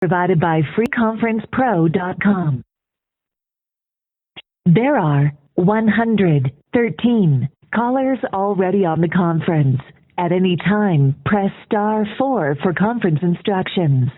provided by free conference pro dot com. There are one hundred thirteen callers already on the conference. At any time, press star four for conference instructions.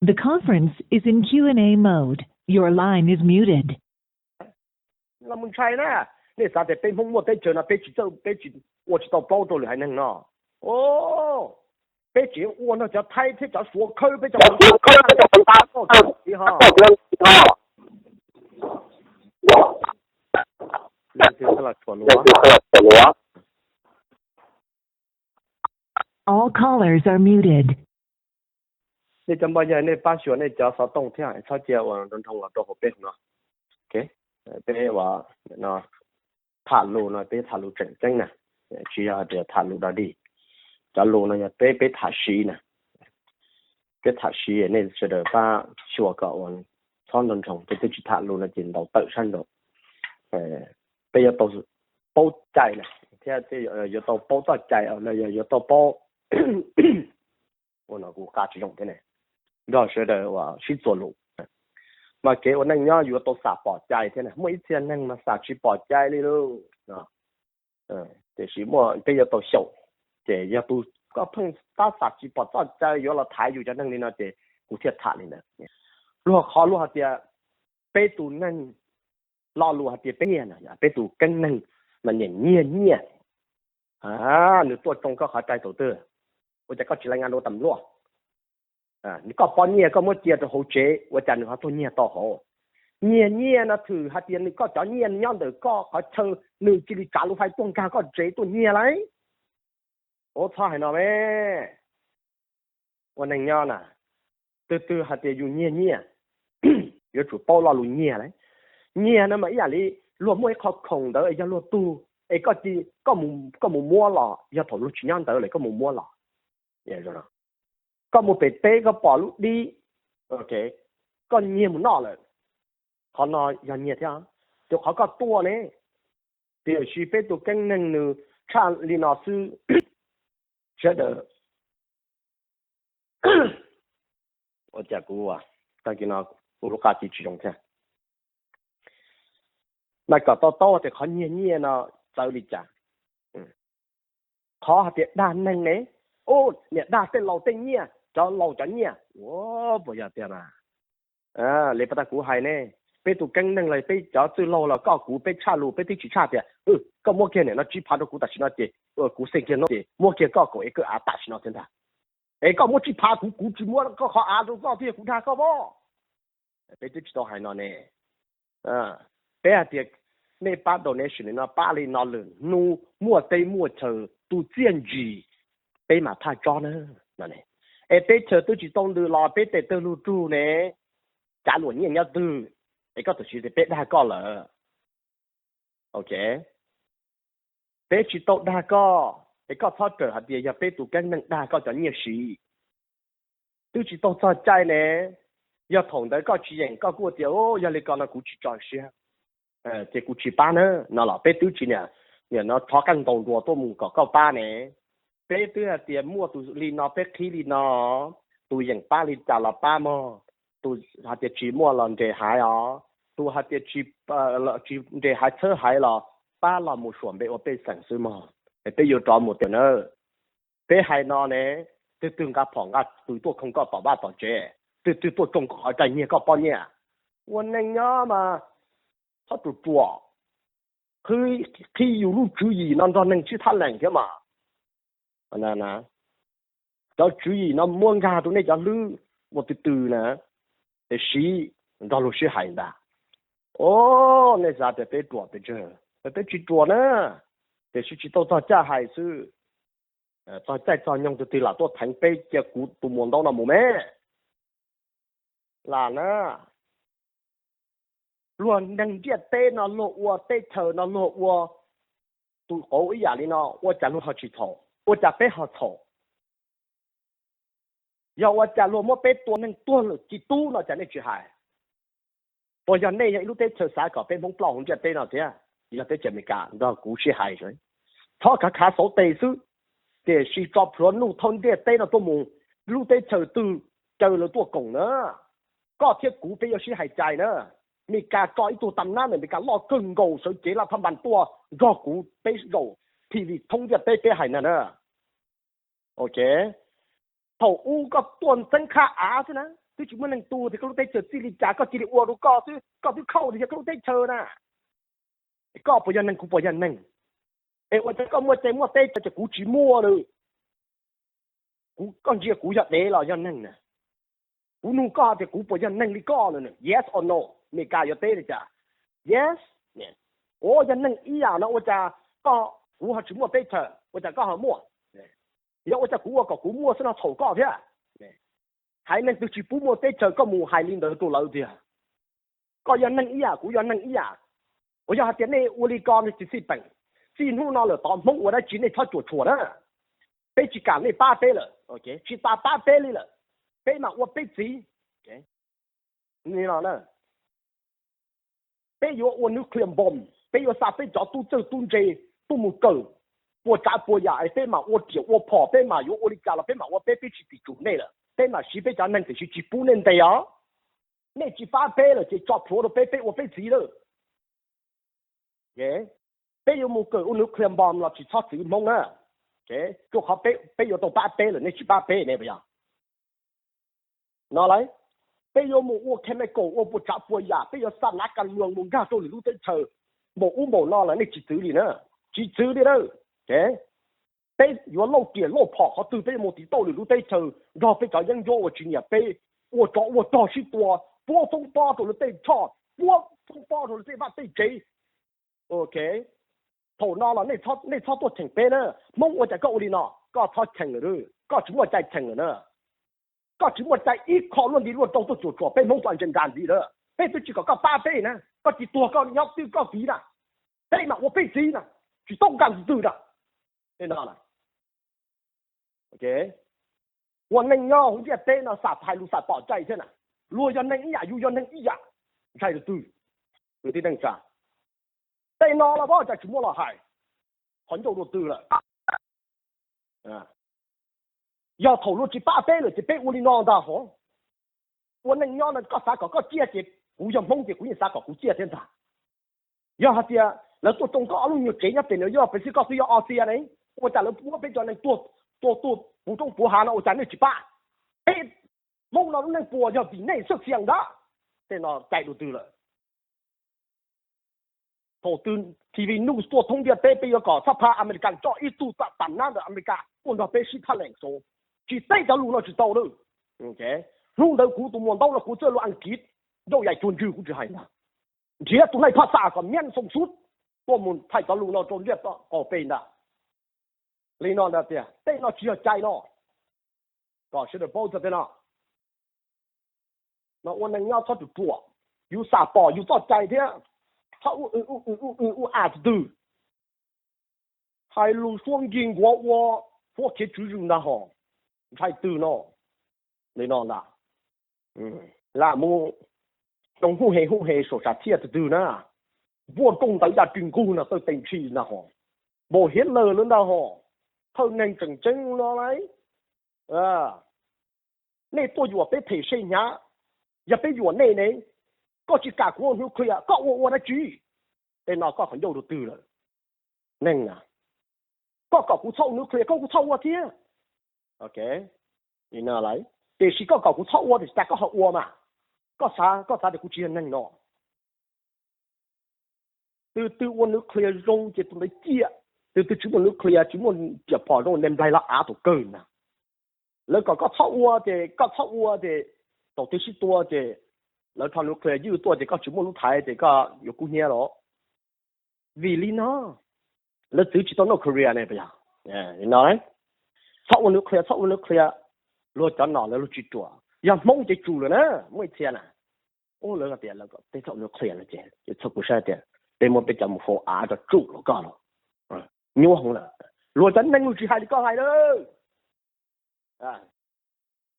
The conference is in Q and A mode. Your line is muted. Los mus ntshai na, nej xav tias peb Hmoob muaj teb chaws no peb tsis txawj, peb tsis ua tsis tau plaub rau lwm haiv neeg no. O, peb tseem ua nrog cov Thaib thiab cov Suav khawb peb cov Hmoob tib ho. All callers are muted. Nej cov npoj yawg nej pab xyuas nej cov xov tooj thiab txhob cia ua nroo nroo los rau hauv peb hauv no. Peb ua tham lus no peb tham lus tseem ceeb na, tsis yog hais tias tham lus dog dig. Cov lus no yog peb peb tham siv na, peb tham siv nej sawv daws pab xyuas kom ua txhob nroo nroo, ces twb tsis tham lus no ces ntaus tawm sab nraud. Peb yuav tau paub cai na, thiab yuav tau paub txoj cai, yuav tau paub, ua no kuv qab tsis zoo thiab ne, nrog sawv daws uas sib txuas lus. Mas kev ua neej nyob yuav tau xam pom cai thiab na, muaj ib txhia neeg mas xam tsis pom cai li lauj. Tiam sis muaj peb yuav tau xyaum, ces yog tus koj pheej tab xam tsis pom txoj cai yuav los thaiv yus cov neeg li no ces kuv thiaj tham li ntawd. Luag qhov luag hais tias peb tus neeg, lo lus hais tias peb nyiag no, peb tus keeb neeg mas nyiag nyiag nyiaj, nws tuaj tsoo koj qhov rai thaum twg, ua cas koj tsis lees a dua tam luaj? Koj pov nyiaj koj muab cia rau hauv tsev, ua cas nws ho tuaj nyiag tau hauv? Nyiag nyiaj no thwm hais tias nws koj cov nyiaj nyob ntawm koj qhov chaw, nws cia li tsav lub fais tuaj nkag koj tsev tuaj nyiag lauj. Ua txhob hais no me. Ua neeg nyob na, twg twg hais tias yus nyiag nyiaj, yuav tsum paub lo lus nyiag lauj. Nyiag no mas ib yam li luag muaj ib qho khoom ntawd es yog luag tug, es koj mus muab los yog thaum luag tsis nyob ntawd lawm koj mus muab los. Koj mus pem teb koj pom lub dib, koj nyiag mus noj lawm, qhov no yog nyiag thiab. Ces qhov koj tuaj ne, tiam sis peb tus keeb neeg nws tshaj li no xwb. Sawv daws, ua cas kuv, tag kis no kuv lub qab ci tsis zoo thiab. Mas kom tau taub tias qhov nyiag nyiaj no txawv li cas. Qhov hais tias dag neeg ne, niam dag tej laus tej nyiaj, cov laus cov nyiaj, ua puas yog tiag na? Li pas tag kuv hais ne, peb tus keeb neeg los peb cov txwj laug los koj kuv peb tshaj lus peb twb tsis tshaj tias koj muab kiag niam no tsib phav rau kuv tam sim no ces kuv xeej kiag no ces muab kiag koj kaum es koj av tam sim no thiab ntag. Es koj muab tsib phav kuv, kuv tsis muab koj qhov av rau koj thiab kuv dag koj pob. Peb twb tsis tau hais no ne. Peb hais tias nej pab donation li no pab li no lwm hnub muaj teb muaj chaw tu txiaj ntsig, peb mam thaj tsob na. Es teb chaws twb tsis tau ntws los peb tes tawg lug rug ne, cav luam nyiaj nyob twg? Es koj tam sim tias peb dag koj lawm. Ok, peb tsis tau dag koj, es koj txhob rawm hais tias yog peb tus keeb neeg dag koj cov nyiaj siv. Twb tsis tau txog caij ne, yog thaum ntawd koj tsis yeem koj kuj tias yog li ko no kuv tsis tso siab, ces kuv tsis pab na no los peb twb tsis niam, niam no rho qeej ntaus nruas tuaj mus kom koj pab ne. Peb twb hais tias muaj tus li no peb qhib li no, tus yeem pab li cas los pab mog, tus hais tias tsis muaj los nres haiv os, tus hais tias tsis nres haiv txhawb haiv los pab los mus suam npe ua pej xeem xwb mog. Es peb yuav rov mus tias na, peb hais no ne, twg twg nqa phom nqa tw tuaj khoo koj tom vaj tom tsev, twg twg tuaj tsoo koj qhov rai nyiag koj pob nyiaj. Ua neej nyob mas txhob ruam ruam, qhib yus lub tswv yim no nrog neeg sib thab lees thiab mas. Cov tswv yim no muab nkag rau nej cov hlwb ua twg twg na, es siv nrog luag sib hais ntag. O, nej xav tias peb ruam pes tsawg, peb tsis ruam na, tiam sis tsis tau txog caij hais xwb. Txog caij txog nyoog twg twg lam tuaj theev peb cia kuv tus muam ntau no mus me. Lam na, luag neeg ntiaj teb no luag ua teb chaws no luag ua tus qauv ib yam li no ua cas luag ho tsis txhaum, ua cas peb ho txhaum? Yog ua cas luag muab peb tua neeg tuag lawm ci tub no cas nej tsis hais? Puas yog nej yog ib lub teb chaws xav kom peb Hmoob ploj hauv ntiaj teb no thiab? Yog teb chaws Amelikas nrog kuv sib hais, txhob khav khav xauv tes xwb, tiam sis tso plhuav nuj thauj ntiaj teb no tuaj mus, lub teb chaws twg caw lawv tuaj koom na. Koj thiab kuv peb yuav sib hais cai na. Meskas tso ib tug tam nab ntawm Meskas loj kawg nkaus sawv cev laj thab npas tuaj nrog kuv peb zaum, T V thoob ntiaj teb peb hais na na. Ok, thaum ub koj tuaj ntxeev qhab av xwb na, twb tsis muaj neeg tu tias koj lub teb chaws txij li cas koj cia li ua rau koj xwb, koj twb khauj li yog koj lub teb chaws na. Koj puas yog neeg, kuv puas yog neeg? Es ua cas koj muaj cai muaj teb chaws ces kuv tsis muaj lawm? Kuv, koj ntsia kuv yog dev los yog neeg na? Kuv nug koj tias kuv puas yog neeg li koj no, yes or no? Meskas yuav teb li cas? Yes. Kuv yog neeg ib yam no ua cas koj, kuv ho tsis muaj teb chaws ua cas koj ho muaj? Yog ua cas kuv ua kom kuv muaj xwb no txhaum koj thiab? Haiv neeg twg tsis pub muaj teb chaws koj mus hais li ntawd rau lawv tiag. Koj yog neeg ib yam, kuv yog neeg ib yam. Uas yog hais tias nej ua li ko nej tsis xij peem, txij hnub no lawm tod Hmoob ua dab tsi nej txhob cuam tshuam na. Peb tsis kam nej pab peb lawm, tsis tas pab peb li lawm, peb mam ua peb txiv. Peb yuav ua nuclear bomb, peb yuav xa peb cov tub txawj tub ntse tuaj mus kawm puas tsav puas yam es peb mam ua riam ua phom, peb mam yuav ua li cas los peb mam ua peb, peb tsis tim tsum nej lawm, peb mam siv peb cov neeg tiam sis tsis pub nej ntes os. Nej tsis pab peb lawm ces tso plhuav rau peb, peb ua peb txiv lawm. Peb yuav mus kawm ua nuclear bomb los tsis txhob txwv Hmoob na. Rau qhov peb yuav tau pab peb lawm nej tsis pab peb ne puas yog? No lauj, peb yuav mus ua chemical ua puas tsav puas yam, peb yuav xa nav kas luas mus nkag rau lwm lub teb chaws npaum ub npaum no los nej tsis txwv li na. Tsis txwv li na. Peb yuav lauj riam lauj phom qhov twg peb yuav mus tiv tauj lwm lub teb chaws nrog peb cov yeeb ncuab uas tsis nyiam peb, ua tsov ua rog sib tua, puab foob pob rau lawv tej choj, puab foob pob rau lawv tej vaj tej tsev. Ok, thaum no los nej txhob tuaj cheem peb na. Hmoob ua cas koj ua li no, koj txhob cheem lawm, koj tsis muaj cai cheem lawm na. Koj tsis muaj cai ib qho luaj nti luaj rau tuaj cuam tshuam peb Hmoob tus ntse nkas ntxiv lawm. Peb twb tsis kom koj pab peb na, koj tsis tuag koj nyob twj koj tiv na, peb mam ua peb txiv na, tsis tau nkag ntws twg na. Ua neej nyob hauv ntiaj teb no xam hais lus xam pom cai thiab na. Luag yog neeg ib yam, yus yog neeg ib yam, ntshai tus twg? Kwv tij neej tsa, tej no los pab cas tsis muaj los hais, qhov ncauj dua twg lawm? Yog thaum luag tsis pab peb lawm ces peb ua li no ntag hov. Ua neej nyob no koj xav kom koj ciaj ces kuv yog Hmoob ces kuv yeej xav kom kuv ciaj thiab ntag. Yog hais tias lawv tuaj tsoo koj ob lub nyuag tsev nyob pem New York pem xwb koj twb yog Australia ne, ua cas lawv muab peb cov neeg tua tuag puv roob puv hav no ua cas nej tsis pab? Peb Hmoob no lub neej puas yog vim nej xwb xiam ntag. Tej no cai dua twg lawm? Thaum twg T V news tuaj thoob ntiaj teb peb yuav kom xab phab America tso ib tug tam nab ntawm America tuaj nrog peb sib thab lees xo. Tsis teb cov lus no tsis tau lawm. Hnub ntawd kuv tus muam ntaub no kuv txawj lus Askiv, ncauj yaim cuag ntswg kuv tsis hais ntag. Nrhiav tus neeg phaj xaj kom miab xoo xub tuaj mus thaij cov lus no rau ntiaj teb qaug peb ntag. Li no ntag tias tej no tsis yog cai no. Kom sawv daws paub txog tej no. No ua neej nyob txhob ruam ruam, yus xam pom yus txoj cai thiab, txhob ua ua ua ua ua ua a twg twg. Hais lus suab nkig nkuav ua suab khiav tswv zwm ntag hos, ntshai twg no. Li no ntag, lam mus rau huj he huj he saum sam thiaj twg twg na, npuaj rooj ntawd yaj ris nkug no tawg tes ntshis ntag hos, npaum Hitler lawm ntag hos, thawj neeg tseem ceeb no lauj. Nej tuaj yuam peb phem se hnyav, yog peb yuam nej ne, koj tsis kam kuv ua nuclear koj ua ua dab tsi? Tej no koj qhov ncauj dua twg lawm? Neeg na, koj kom kuv txhob ua nuclear koj kuv txhob ua thiab. Tiam sis koj kom kuv txhob ua tiam sis cas koj ho ua mas? Koj xav, koj xav tias kuv tsis yog neeg no? Tus twg ua nuclear zoo ces tus ntawd ciaj, tus twg tsis muaj nuclear tsis muaj riam phom zoo ne nplaig los av tus kawg ntag. Lawv kom koj txhob ua ces koj txhob ua ces thaum twg sib tua ces lawv rho nuclear ywj tuaj ces koj tsis muaj lub thaiv ces koj yuav kub hnyiab los. Vim li no lawv txwv tsis tau North Korea ne puas yog? No, txhob ua nuclear, txhob ua nuclear. Luag cov nom lawv luag tsis ruam, yog Hmoob ces tsum lawm na, muaj ib txhia na. Lawv tias lawv kom peb txhob ua nuclear no ces txhob kuv saib tias peb muab peb cov mus faus av rau tsum los koj los nyuaj heev lawm. Luag cov neeg luag tsis hais li koj hais lawm.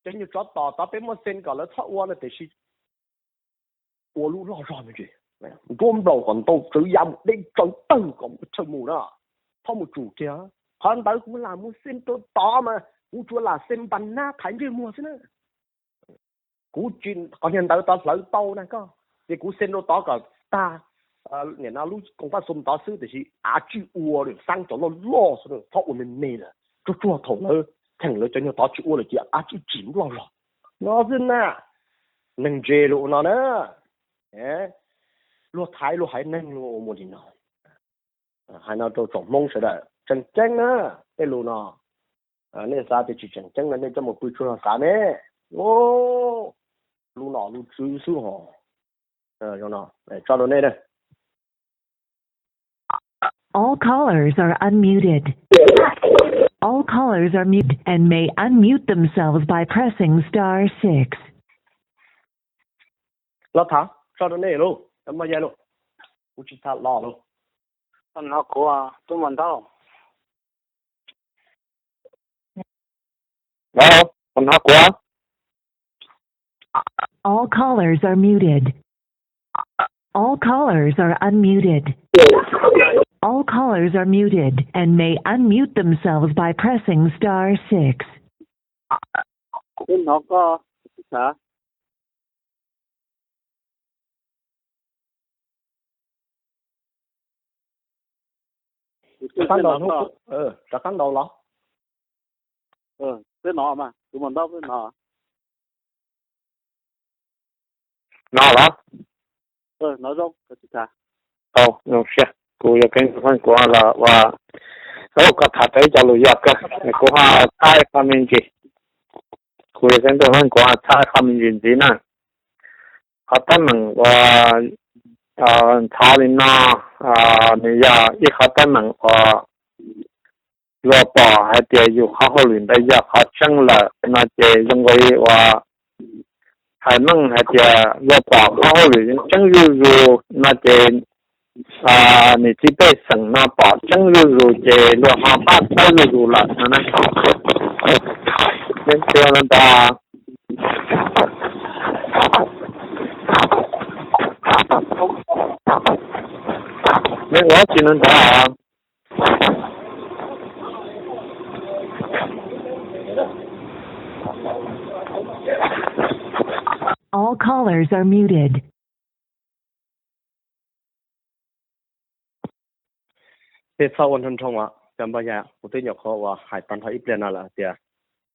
Cov nyuag tsov tom tod peb muab xeeb kom lawv txhob ua no tiam sis ua lub loj zog me ntsis, nruab nplaum kom ntau tsawv ya mus deb tsawv tawg kom chaw mus na, txhob mus tsum kiag. Qhov ntawd kuv lam mus xeeb rau tod mas kuv tsuas lam xeeb npas nab thaiv ntsej muag xwb na. Kuv tsis qhov niag ntawv tod hlawv tau na koj, ces kuv xee rau tod kom tag, nim no lub koom paj xum tod xwb, tiam sis av tsij ua lawm, xab cov loj loj xwb, txhob ua me me lawm, tsuag tsuag thaum lawv cheem lawv cov nyuag tod tsis ua lawm ces av tsij tsim loj zog no xwb na. Neeg ntse lus no na, luag thaiv luag haiv neeg ua mus li no. Hais no rau tsoom Hmoob sawv daws tseem ceeb na, tej lus no nej xav tias tsis tseem ceeb no nej coj mus pw tsuag zog xav ne. Lub nom lub tswv xwb hos. Tso rau nej na. All callers are unmuted. All callers are muted and may unmute themselves by pressing star six. Los tham, tso rau nej lauj, cov Npaj Yaj lauj. Kuv tsis tham los lauj. Hnov kuv, tub Muas Ntaub. Hnov kuv. All callers are muted. All callers are unmuted. All callers are muted and may unmute themselves by pressing star six. Kuv hnov koj, kuv tsis tham. Rov qab ntaus, rov qab ntaus los. Peb hnov mas, kuv mam ntaub peb hnov. Hnov los? Hnov zoo, koj tsis tham. Tau, zoo siab. Kuv yog Keeb Ntuj Feej, kuv los ua, koj tham tau ib co lus yog kawg, kuv ho txhab ib qho me ntsis. Kuv yog Keeb Ntuj Feej, kuv ho txhab ib qho me ntsis ntxiv na. Qhov teeb meem uas ntxhov li no, nws yog ib qhov teeb meem uas luag pom hais tias yus qhov hauj lwm ntawd yog qhov tseeb lawm no ces zoo nkaus li uas hais meej hais tias luag pom qhov hauj lwm tseeb zuj zus no ces niam txiv pej xeem no pom tseeb zuj zus ces luag ho pab txhawb zuj zus lawm no na. Yeej tsis ua no ntag. Yeej ua tsis no ntag. All callers are muted. Peb txhob ua nrhoo nrhoo os cov Npaj Yaj, kuv twb nyuam qhuav uas hais tag nrho ib pliag no lawm hais tias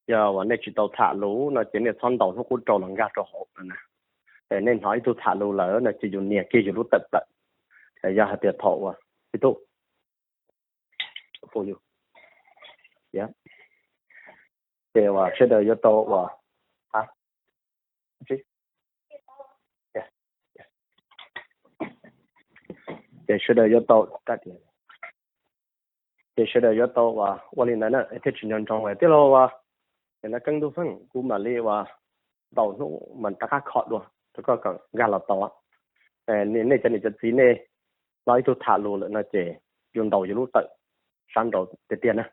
yog uas nej tsis tau tham lus no ces nej txhob ntaus hnub qub rau los nkag rau hauv no na. Nej hnov ib tug tham lus lawm no ces yus nias kiag yus lub tawm plaws. Yog hais tias thaum uas ib tug ces uas sawv daws yuav tau uas, ces sawv daws yuav tau, ces sawv daws yuav tau uas ua li ntawd na, thiaj tsis nco ntsoov tij laug uas, ces no Keeb Ntuj Feej, kuv mam li uas ntaus hnub mas rov qab kho dua rau koj kom nkag los tau. Nej cov niam cov txiv nej hnov ib tug tham lus lawm no ces yus ntaus yus lub tawm sab nraud tiag tiag na.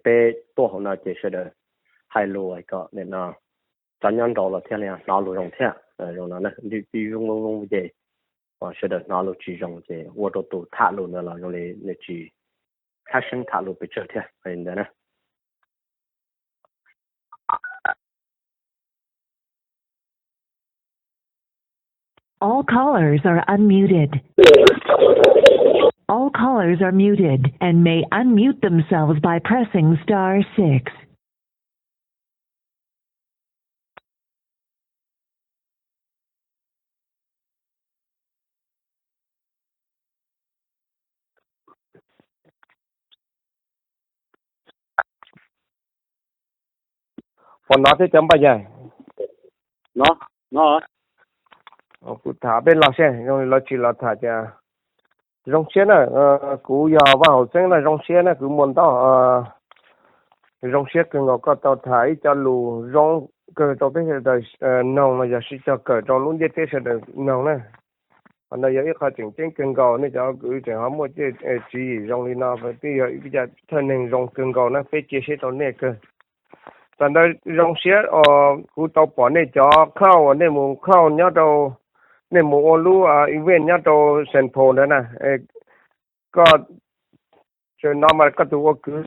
Peb tuaj hauv no ces sawv daws hais lus kom nim no cov nyob nraud los thiaj li hnov lus zoo thiab. Zoo no na, twb zoo zoo ces sawv daws hnov lus tsis zoo ces ua rau tus tham lus ntawd los zoo li nws tsis tshab seeb tham lus pes tsawg thiab ntawd na. All callers are unmuted. All callers are muted and may unmute themselves by pressing star six. Puas hnov thiab cov Npaj Yaj? Kuv tham peb los seb zoo li lawv tsis los tham ces zoo siab na. Kuv yog Vaj Haum Xeeb na, zoo siab na kwv Muas Ntaub. Zoo siab kawg nkaus koj tau tham ib co lus zoo kawg rau peb sawv daws noog los yog sib cog kawm rau lub ntiaj teb sawv daws noog na. Qhov no yog ib qho tseem ceeb kawg nkaus, nej cov kwv tseem ho muaj tswv yim zoo li no, twb yog ib co thawj neeg zoo kawg nkaus na, peb cia siab rau nej kawg. Txawm ntawd zoo siab os, kuv tau pom nej cov khauj uas nej mus khauj nyob rau, nej mus ua lub event nyob rau Saint Paul ntawd na. Koj, no mas koj tus ua kwv